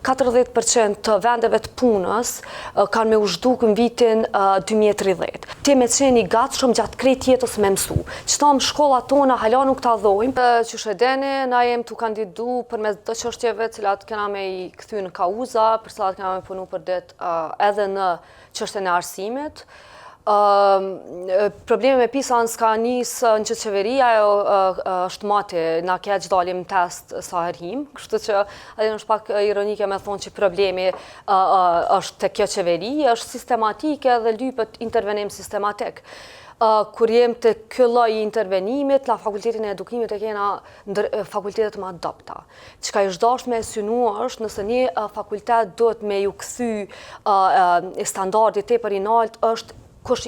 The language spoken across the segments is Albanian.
40% të vendeve të punës kanë me u zhduk në vitin 2030. Ti me qenë i gatshëm gjatë krejt jetës me mësu. Qëta në shkollat tona hala nuk ta dhojmë. Qysh e dini, na jem tu kandidu përmes do çështjeve cilat kena me i kthy në kauza, për cilat kena me punu për ditë edhe në çështjen e arsimit. Problemi me PISA-n s'ka nis në që qeveri, ajo është mati, na keq dalim në test sa herë him, kështu që edhe është pak ironike me thonë që problemi është te kjo qeveri, është sistematike dhe lypet intervenim sistematik. Kur jem te ky lloj i intervenimit, na fakultetin e edukimit e kena ndër fakultetet ma dobta. Çka ish dashtë me e synu është nëse një fakultet duhet me ju kthy standardi tepër i nalt është kush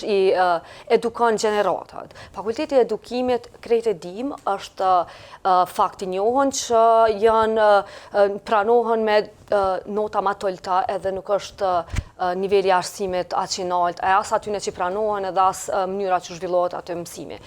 i edukon gjeneratat. Fakulteti i edukimit, krejt e dim, është fakt i njohën që janë pranohen me nota ma t'ulta edhe nuk është niveli i arsimit aq i nalt, e as atyne që pranohen edhe as mënyra që zhvillohet aty mësimi.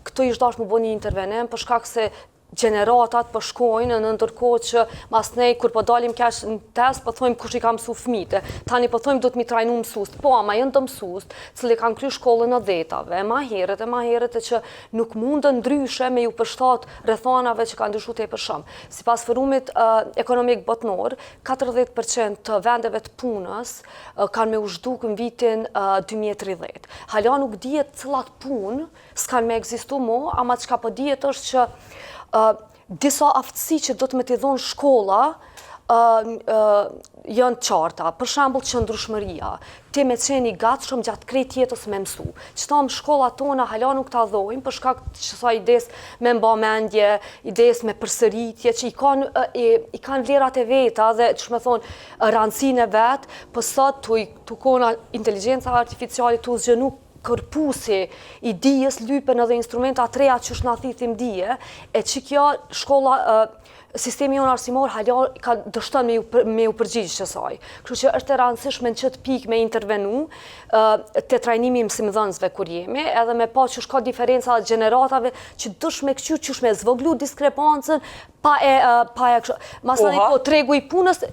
Këto ish dashtë mu bo një intervenim për shkak se gjeneratat po shkojnë në ndërkohë që masnej kur po dalim keq në test po thojmë kush i ka mësu fëmijët. Tani po thojmë do të mi trajnu mësues. Po, ama janë do mësues, cilli kanë kry shkollën në dhetave, ma herët e ma herët e që nuk mundën ndryshe me ju përshtat rrethanave që kanë ndryshu tepër shumë. Sipas Forumit Ekonomik Botnor, 40% të vendeve të punës kanë me u zhduk në vitin 2030. Hala nuk dihet cilat punë s'kanë me ekzistu mo, ama çka po dihet është që disa aftësi që do të me t'i dhonë shkolla janë qarta. Për shembull, qëndrueshmëria. Ti me qenë i gatshëm gjatë krejt jetës me mësu. Qëta në shkollat tona hala nuk ta dhojmë, për shkak të qësaj ides me mba mendje, ides me përsëritje, që i kanë vlerat e veta dhe, që me thonë, rëndësinë e vet, po sot tu kona inteligjenca artificiale tu zgjenu korpusi i dijes lypen edhe instrumenta të reja që na thithim dije, e që kjo shkolla, sistemi jonë arsimor hala ka dështon me ju përgjigj qësaj. Kështu që është e rëndësishme në qëtë pikë me intervenu te trajnimi i mësimdhënësve kur jemi, edhe me pa që ka diferenca gjeneratave që dush me këqyr, qysh me zvoglu diskrepancën, pa e kështu. Masani po tregu i punës,